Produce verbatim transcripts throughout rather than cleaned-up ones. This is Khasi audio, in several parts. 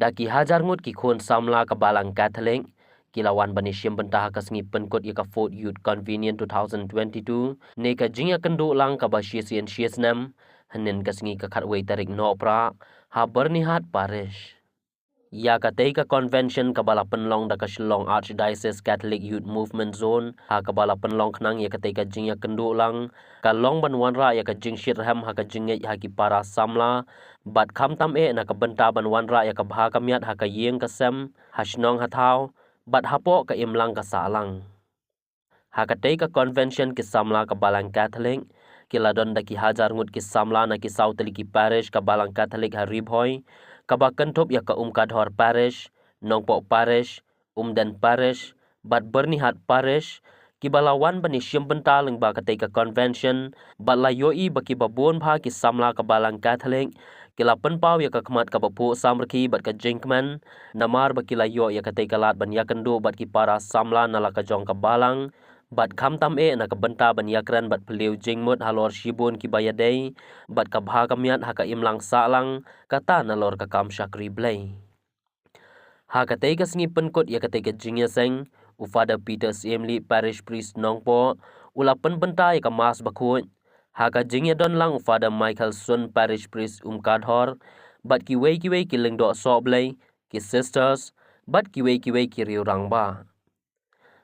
Ki hajar ngut ki khun samla ka Balang Catholic ki la wan ban ïashim bynta ha ka sngi pynkut ïa ka Fourth Youth Convention two thousand twenty-two ne ka jingïakynduh lang kaba shisien shisnem hynnin ka sngi ka khatwei tarik Nohprah ha Byrnihat Parish. Ïa katei ka convention kaba la pynlong da ka Shillong Archdiocese Catholic Youth Movement Zone ha kaba la pynlong khnang ïa katei ka jingïakynduh lang ka long ban wanrah ïa ka jingshitrhem ha ka jingngeit ha ki para samla bad khamtam eh na ka bynta ban wanrah ïa ka bha ka miat ha ka ïing ka sem, ha shnong ha thaw bad hapoh ka imlang ka sahlang. Ha katei ka convention ki samla ka Balang Catholic ki la don da ki hajar ngut ki samla na ki saw tylli ki parish ka Balang Catholic ha Ri Bhoi, kaba kynthup ïa ka Umkadhor Parish, Nongpoh Parish, Umden Parish bad Byrnihat Parish, kiba la wan ban ïashim bynta lyngba katei ka convention bad la ïohi ba kiba bun bha ki samla ka Balang Catholic ki la pynpaw ïa ka khmat kaba phuh samrkhie bad ka jingkmen namar ba ki la ïoh ïa katei ka lad ban ïakynduh bad ki para samla na la ka jong ka balang bad khamtam eh na ka bynta ban ïakren bad phylliew jingmut halor shibun kiba ïadei bad ka bha ka miat ha ka imlang sahlang, kata nalor ka kam shakri Blei. Ha katei ka sngi pynkut ïa katei ka jingïaseng, u Father Peter Syiem Lieh, Parish Priest Nongpoh, u la pynbynta ïa ka Mass bakhuid. Ha ka jingïadon lang u Father Michael Sun, Parish Priest Umkadhor bad kiwei kiwei ki lyngdoh sohblei, ki sisters bad kiwei kiwei ki riew rangbah.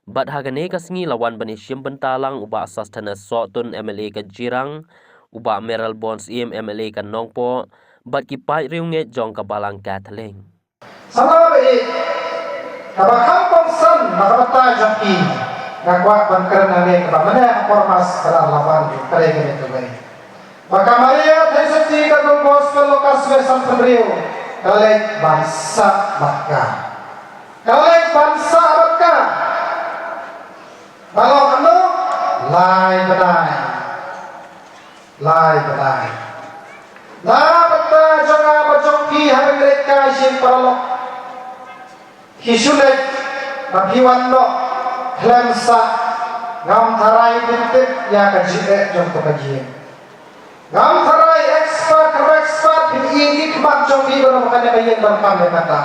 Bad ha kane ka sngi la wan ban ïashim bynta lang u Bah Sosthenes Sohtun, M L A ka Jirang, u Bah Mayralborn Syiem, M L A ka Nongpoh bad ki paid riewngeit jong ka Balang Catholic. Sa la ba i kaba kham kongsan na ka bynta jong ki, nga kwah ban kren hangne kaba mynne ha por Mass ka la ban kren kane kawei. Ba ka Maria Theisotti ka Don Gospel Lukas wei sanphew hynriew ka leit ban sah bad ka. Ka leit ban sah bad ka. Ba long ano? Lai bnai. Lai bnai. Na bynta jong nga bad jong phi ha Bynriew Kai Shyieng Paralok. Phi shu leit ba phi wan noh khlem sah, ngam tharai phin tip ïa ka jingeh jong kata ka ïing. Ngam tharai expert, khlem expert, phin ïohi ki khmat jong phi ba na kane ka ïing ban kam ïa kata.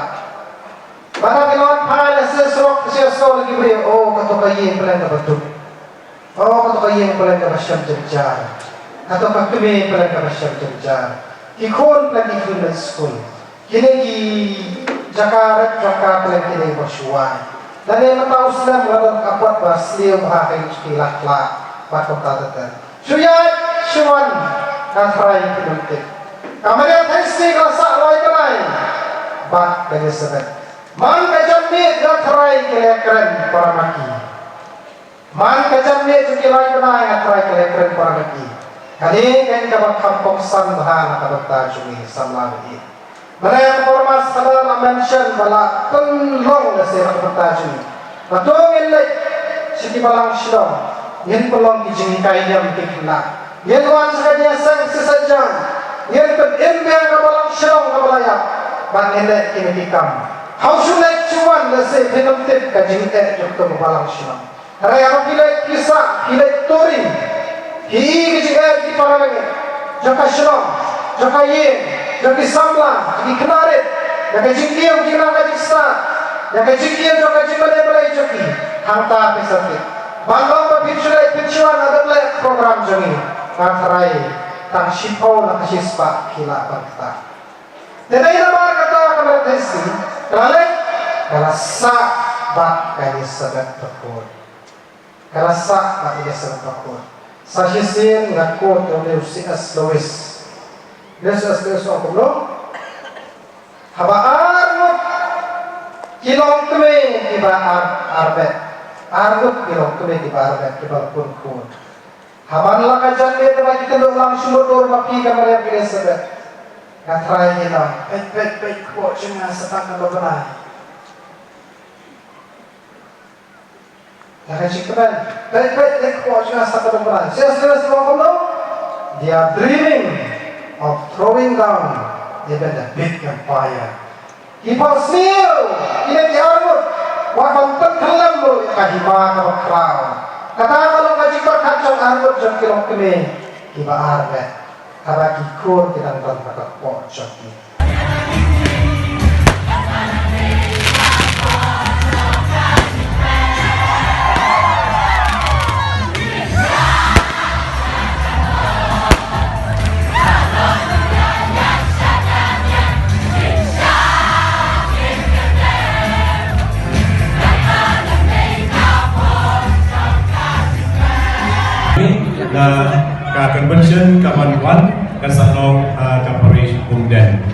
Ba na phi wan phai la shisha surok shisha sor ki briew, oh, kato ka ïing pynlong kaba duk. Oh, kato ka ïing pynlong kaba shem jynjar. Kato ka kmie pynlong kaba shem jynjar. Ki khun pynlong ki khun leit skul. Kine ki jaka ret jaka pynlong kine ba shuwa. Lane mynta u snem nga don ka kot ba sniew bha ha ïing ki lak lak bad kumta ter ter. Shu ïaid shu wan, nga tharai phi nym tip. Ka Maria Theisotti ka la sah lai bnai bad ka Elizabeth. Man ka janmiet nga tharai ki la kren para ma ki. Man ka janmiet jong ki lai bnai nga tharai ki la kren para ma ki. Kane ka dei kaba kham kongsan bha na ka bynta jong ngi samla ba ïeit. Mynne ka por Mass ka la mention ba la pynlong lehse na ka bynta jong ngi. Ba to ngin leit sha ki balang shnong, ngin pynlong ki jinghikai niam ki khynnah. Ngin wan sha ka jingïaseng shisha jang, ngin pynim biang ka balang shnong kaba la ïap. Bad ngin leh kine ki kam. Haba shu leit shu wan lehse phin nym tip ka jingeh jong ka balang shnong. Hynrei haba phi leit phi sah, phi leit touring, phi i ka jingeh ki para bangeit jong ka shnong, jong ka ïing, jong ki samla, jong ki khynnah rit, jong ka jingkiew jingkiew ka jingstad, jong ka jingkiew jong ka jingmane balei jong ki, hangta phi sa tip. Ban long ba phin shu leit phin shu wan ha ka program jong ngi, nga tharai tang shiphew na ka shispah ki lah ban ktah. Te dei namar kata ka Maria Theisotti ka la leit, ka la sah bad ka Elizabeth bakhuid. Ka la sah bad ka Elizabeth bakhuid. Sa shisien nga quote ïa u C S Lewis. U C S Lewis u ong kumno? Haba ar ngut ki longkmie kiba ar, ar bet. Ar ngut ki longkmie kiba ar bet kiba la pun khun. Haba la ka janmiet ba ki kynduh lang shu mutdur ma phi ka Maria Elizabeth. Nga tharai ngi ong, peit, peit, peit, kpoh jong nga sa tang ka bnai. La ka jingkmen, peit, peit, peit, kpoh jong nga sa tang ka bnai. Sia sia sia kumno? They are dreaming of throwing down even a big empire. Ki phohsniew, kine ki arngut, wat ban pynkhyllem ruh ïa ka hima kaba khraw. Kata ka long ka jingpyrkhat jong arngut jong ki longkmie kiba ar beit. Haba ki khun ki dang don ha ka kpoh jong ki. Na ka convention ka ban wan kan sa long ha ka parish Umden.